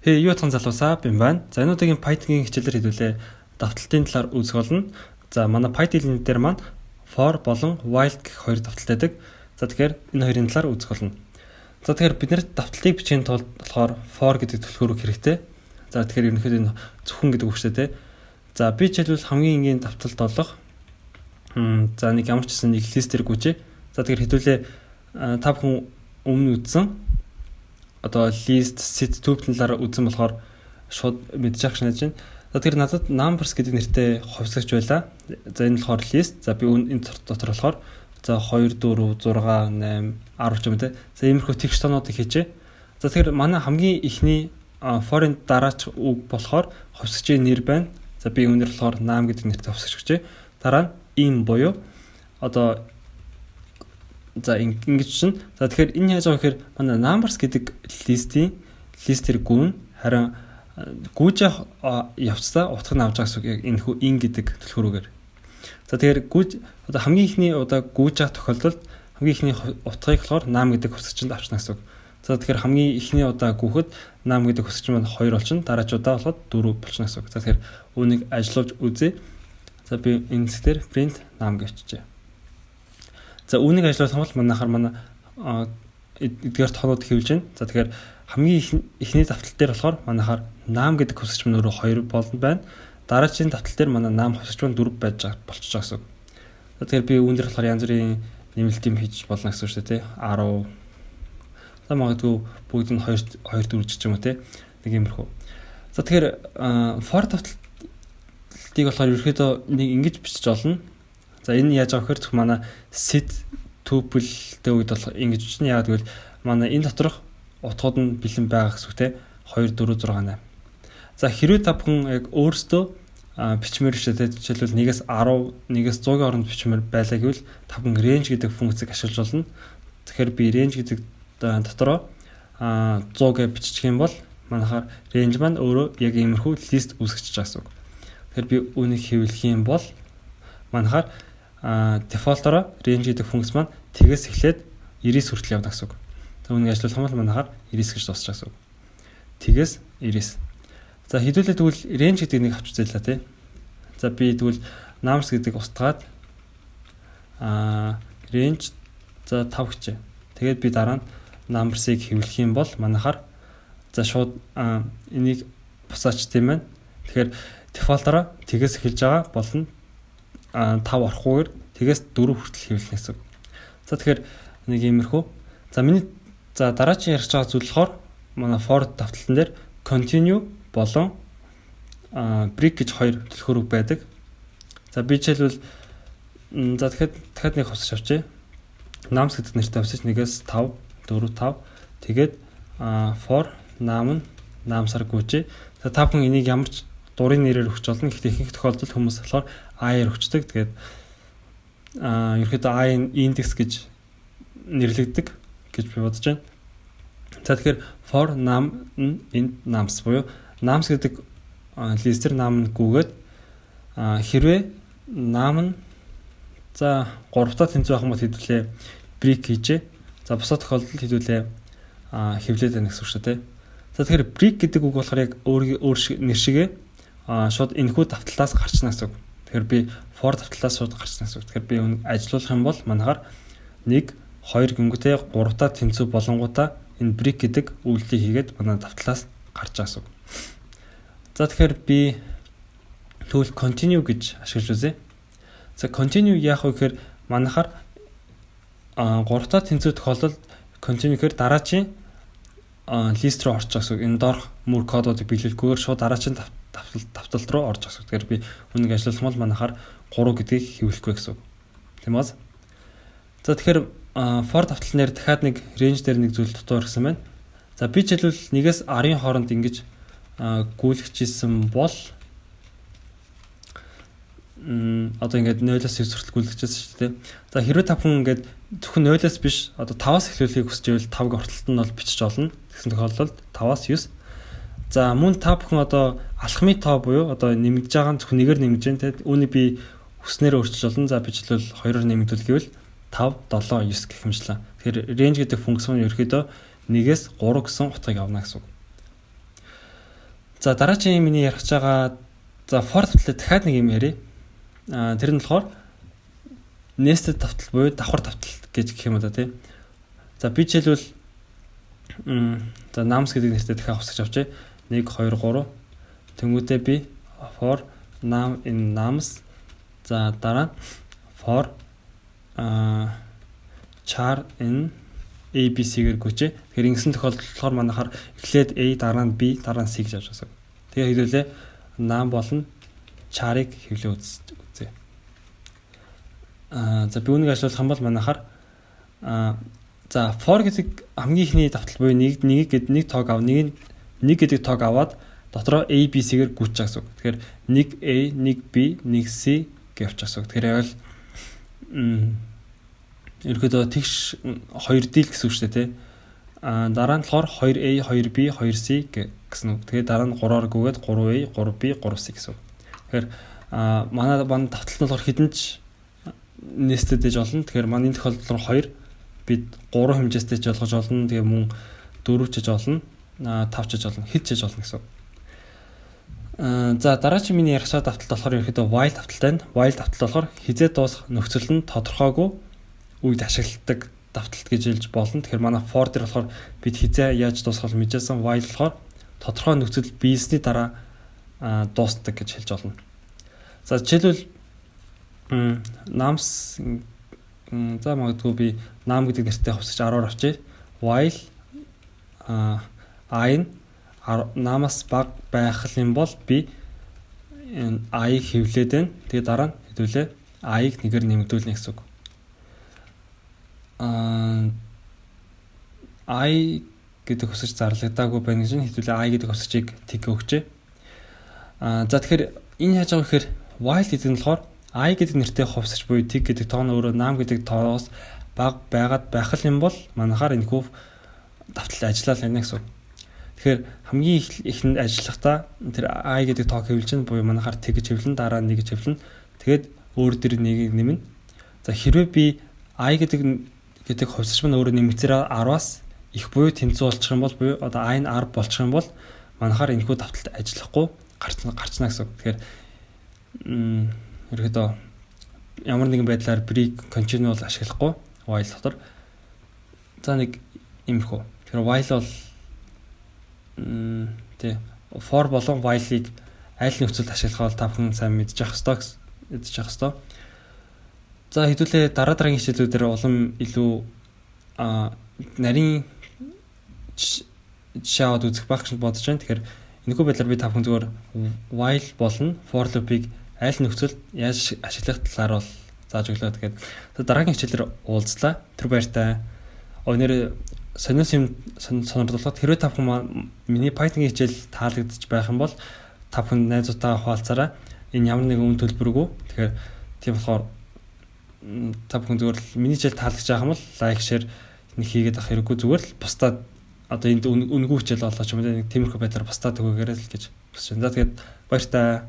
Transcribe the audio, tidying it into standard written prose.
Хей, юу яцхан залуусаа, би байна. За, энэ удаагийн Python-ийн хичээлээр хэдүүлээ давталтын талаар үзэх болно. За, манай Python хэлний дээр маань for болон while гэх хоёр давталт байдаг. За, тэгэхээр энэ хоёрын талаар үзэх болно. За, тэгэхээр бид нарт давталтыг бичихин тулд болохоор for гэдэг түлхүүр хэрэгтэй. За, тэгэхээр ерөнхийдөө энэ зөвхөн гэдэг үг шүү дээ. За, би жишээлбэл хамгийн энгийн давталт болох за нэг ямар ч гэсэн нэг list дээр гүйжээ. За, тэгэхээр хэдүүлээ та бүхэн өмнө үзсэн одоо list, set, tuple талаар үзсэн болохоор шууд мэдчих гэж байна. За, тэр надад numbers гэдэг нэртэй хувьсагч байлаа. За, энэ болохоор list. За, би энэ дотор болохоор за 2 4 6 8 10 ч юм те. За, иймэрхүү тэгш тоонуудыг хийжээ. За, тэгэхээр манай хамгийн эхний for-ын дараач үг болохоор хувьсагчийн нэр байна. За, би үүнээр болохоор num гэдэг нэртэй хувьсагч өгчээ. Дараа нь in буюу одоо за ингэж чинь. За, тэгэхээр энэ яаж байгаа гэхээр манай numbers гэдэг list-ийн list-ээр гүн, харин гүйж явцдаа утга нь авч байгаа гэсэн үг яг энэ хүү in гэдэг түлхүүрүүгээр. За, тэгэхээр гүйж одоо хамгийн эхний удаа гүйж явах тохиолдолд хамгийн эхний утгыг болохоор num гэдэг хувьсагчинд авчна гэсэн үг. За, тэгэхээр хамгийн эхний удаа гүйхэд num гэдэг хувьсагч маань 2 болчихно. Дараач удаа болоход 4 болчихно гэсэн үг. За, тэгэхээр үүнийг ажиллуулж үзье. За, би энэ хэсгээр print num гэж биччихье. За, үүнийг ажиллуулах юм бол манайхаар манай эдгээр тоонууд хэвлэж байна. За, тэгэхээр хамгийн эхний давталт дээр болохоор манайхаар num гэдэг хувьсагч маань өөрөө 2 болно байна. Дараагийн давталт дээр манай num хувьсагч маань 4 байж болчихж байгаа гэсэн үг. За, тэгэхээр би үүн дээр болохоор янз бүрийн нэмэлт юм хийж болно гэсэн үг шүү дээ, тий. 10. За, магадгүй бүгд нь 2 2 4 ч юм уу, тий. Нэг иймэрхүү. За, тэгэхээр for давталтыг болохоор ерөөхдөө нэг ингэж бичиж олно. За, энэ яаж байгаа гэхээр зөвхөн манай set tuple-тэй үед бол ингэж бичнэ. Яагаад гэвэл манай энэ доторх утгууд нь бэлэн байгаа гэсэн үг те, 2 4 6 8. За, хэрвээ та бүхэн яг өөрсдөө бичмээр шүү дээ. Жишээлбэл, 1-ээс 10, 1-ээс 100-ийн хооронд бичмээр байлаа гэвэл та бүхэн range гэдэг функцийг ашиглаж болно. Тэгэхээр би range гэдэг дотороо 100 гэж бичих юм бол манайхаар range маань өөрөө яг иймэрхүү list үүсгэж байгаа гэсэн үг. Тэгэхээр би үүнийг хэвлэх юм бол манайхаар default-ороо range гэдэг функц маань тэгээс эхлээд 99 хүртэл явна гэсэн үг. За, үүнийг ажиллуулах юм бол манайхаар 99 гэж дуусчих гэсэн үг. Тэгээс 99. За, хэдүүлээ тэгвэл range гэдэг нэг авч үзье л тий. За, би тэгвэл nums гэдэг устгаад range за 5 гэчээ. Тэгээд би дараа нь numbers-ыг хэвлэх юм бол манайхаар за шууд энийг бусаач тийм байна. Тэгэхээр default-ороо тэгээс эхэлж байгаа болон 5 орохгүйгээр тэгээс 4 хүртэл хэвлэнэ гэсэн үг. За, тэгэхээр нэг иймэрхүү. За, миний за дараагийн ярих байгаа зүйл болохоор манай for давталтан дээр continue болон break гэж хоёр түлхүүр үг байдаг. За, би жишээлбэл за тэгэхээр дахиад нэг хувьсагч авчээ. Nums гэдэг нэртэй хувьсагч 1-ээс 5 4 5, тэгээд for num нь nums-аар гүйжээ. За, та бүхэн энийг ямар ч дурын нэрээр өгч болно. Гэхдээ ихэнх тохиолдолд хүмүүс болохоор i-аар өгчдөг. Тэгээд ерөөхдөө i индекс гэж нэрлэгддэг гэж би бодож байна. За, тэгэхээр for num in nums буюу nums гэдэг list-ээр num гүгээд хэрвээ num нь за 3 таа тэнцүү байх юм бол хэдүүлээ break хийжээ. За, бусад тохиолдолд хэдүүлээ хэвлээд байна гэсэн үг шүү дээ. За, тэгэхээр break гэдэг үг болохоор яг өөр өөр нэр шигээ шууд энэхүү давталтаас гарчна гэсэн үг. Тэгэхээр би for давталтаас шууд гарчна гэсэн үг. Тэгэхээр би ажиллуулах юм бол манайхаар 1 2 гингүүтээ 3 таа тэнцүү болонгуудаа энэ break гэдэг үйлдэлийг хийгээд манай давтлаас гарч байгаа гэсэн үг. За, тэгэхээр би тэгвэл continue гэж ашиглаж үзье. За, continue яах вэ гэхээр манайхаар 3 таа тэнцүү тохиолдолд continue гэхээр дараачийн list руу орчих гэсэн үг. Энэ доорх мөр кодуудыг биелүүлэхгүйгээр шууд дараачийн давталт руу орж гэсэн үг. Тэгэхээр би үүнийг ажиллуулах юм бол манайхаар 3 гэдгийг хэвлэхгүй гэсэн үг. Тийм үү? За, тэгэхээр for давталтан дээр дахиад нэг range дээр нэг зүйл дутуу ирсэн байна. За, би жишээлбэл 1-ээс 10-ын хооронд ингэж гүйлгэжсэн бол одоо ингээд 0-оос 9 хүртэл гүйлгэжсэн шүү дээ. За, хэрвээ та бүхэн ингээд зөвхөн 0-оос биш, одоо 5-аас эхлүүлэхийг хүсэж байвал 5-г ортолт нь бол бичиж олно. Тэгсэн тохиолдолд 5-аас 9. За, мөн та бүхэн одоо алхмын тоо буюу одоо нэмэгдэж байгаа нь зөвхөн нэгээр нэмэгдэж байна те. Үүнийг би хүснээр өөрчилж болно. За, би жишээлбэл 2-оор нэмэгдүүл гэвэл 5 7 9 гэх мэтчлэн. Тэгэхээр range гэдэг функц нь ерөөхдөө 1-ээс 3 гэсэн утгыг авна гэсэн үг. За, дараагийн миний ярих гэж байгаа, за, for давтлаа дахиад нэг юм ярив. Тэр нь болохоор nested давтал буюу давхар давтал гэж гэх юм уу да, тий. За, би жишээлбэл, за, nums гэдэг нэртэй дахиад хувьсагч авчээ. 1 2 3. Тэнгүүдээ би for num in nums, за, дараа for char in A B C-гээр гүчээ. Тэгэхээр ингэсэн тохиолдолд болохоор манайхаар эхлээд A, дараа нь B, дараа нь C гэж авч байгаа. Тэгээ хэдүүлээ num болон char-ыг хэвлээ үзье. За, би үүнийг ажиллуулах юм бол манайхаар за, for гэдэг хамгийн эхний давтал буюу нэг нэг гэд нэг тоог ав, нэг нэг гэдэг тоог аваад дотроо A B C-гээр гүйж байгаа гэсэн үг. Тэгэхээр 1 A, 1 B, 1 C гэж явчих гэсэн үг. Тэгэхээр яг л ерөөдөө тэгш 2D л гэсэн үг шүү дээ, тий. Дараа нь болохоор 2A, 2B, 2C гэсэн үг. Тэгээ дараа нь 3-аар гүгээд 3A, 3B, 3C гэсэн үг. Тэгэхээр манай давталт нь болохоор хэдэн ч nested гэж болно. Тэгэхээр манай энэ тохиолдолд 2, бид 3 хэмжээстэй ч болгож болно. Тэгээ мөн 4 ч гэж болно. 5 ч гэж болно. Хэд ч гэж болно гэсэн үг. За, дараагийн миний ярих давталт болохоор ерөөхдөө while давталт байна. While давталт болохоор хэзээ дуусах нөхцөл нь тодорхойгүй үед ашигладаг давталт гэж хэлж болно. Тэгэхээр манай for дээр болохоор бид хэзээ яаж дуусгах мэдээсэн, while болохоор тодорхой нөхцөл биелсний дараа дуустдаг гэж хэлж болно. За, жишээлбэл, nums, за, магадгүй би num гэдэг нэртэй хувьсагч 10-аар авчээ. While i нь num-аас бага байх юм бол би i-г хэвлээд байна. Тэгээ дараа нь хэдүүлээ i-г нэгээр нэмэгдүүлнэ гэсэн үг. I гэдэг хувьсагч зарлагдаагүй байна гэж нь хэдүүлээ i гэдэг хувьсагчийг тэг өгчээ. За, тэгэхээр энэ яаж байгаа гэхээр while гэдэг нь болохоор i гэдэг нэртэй хувьсагч буюу тэг гэдэг тоон өөрөө num гэдэг тооноос бага байгаад байх юм бол манайхаар энэ хүү давтал ажиллаа л байна гэсэн үг. Тэгэхээр хамгийн ихэнд ажиллахдаа тэр i гэдэг тоог хэвлэж нь буюу манайхаар тэг гэж хэвлэн, дараа нь 1 гэж хэвлэн, тэгээд өөр дээр нэгийг нэмнэ. За, хэрвээ би i гэдэг хувьсагч маань өөрөө нэмэгцээр 10-аас их буюу тэнцүү болчих юм бол, буюу одоо i нь 10 болчих юм бол манайхаар энэхүү давталт ажиллахгүй гарчна гэсэн үг. Тэгэхээр ерөөдөө ямар нэгэн байдлаар break, continue бол ашиглахгүй while дотор. За, нэг иймэрхүү. Тэгэхээр while бол, тий, for болон while-ыг аль нөхцөлд ашиглах бол та бүхэн сайн мэдчих ёстой мэдчих ёстой. За, хэдүүлээ дараа дараагийн хичээлүүдээр улам илүү нарийн жишээ аваад үзэх байх гэж бодож байна. Тэгэхээр энэхүү байдлаар би та бүхэн зүгээр while болон for loop-ыг аль нөхцөлд яаж ашиглах талаар бол зааж өглөө. Тэгээд дараагийн хичээлээр уулзлаа. Тэр баяртай. Өнөр сониос юм сонирхолтой. Хэрвээ та бүхэн миний Python-ийн хичээл таалагдчих байх юм бол та бүхэн найзуудтайгаа хуваалцаарай. Энэ ямар нэгэн үн төлбөргүй. Тэгэхээр тийм болохоор та бүхэн зүгээр л миний хичээл таалагдж байгаа юм бол like, share нэг хийгээд авах хэрэггүй, зүгээр л бусдад одоо энд үнэгүй хичээл олоо ч юм уу, нэг тиймэрхүү байдлаар бусдад түгээгээрэй л гэж хүсэж байна. За, тэгээд баяртай.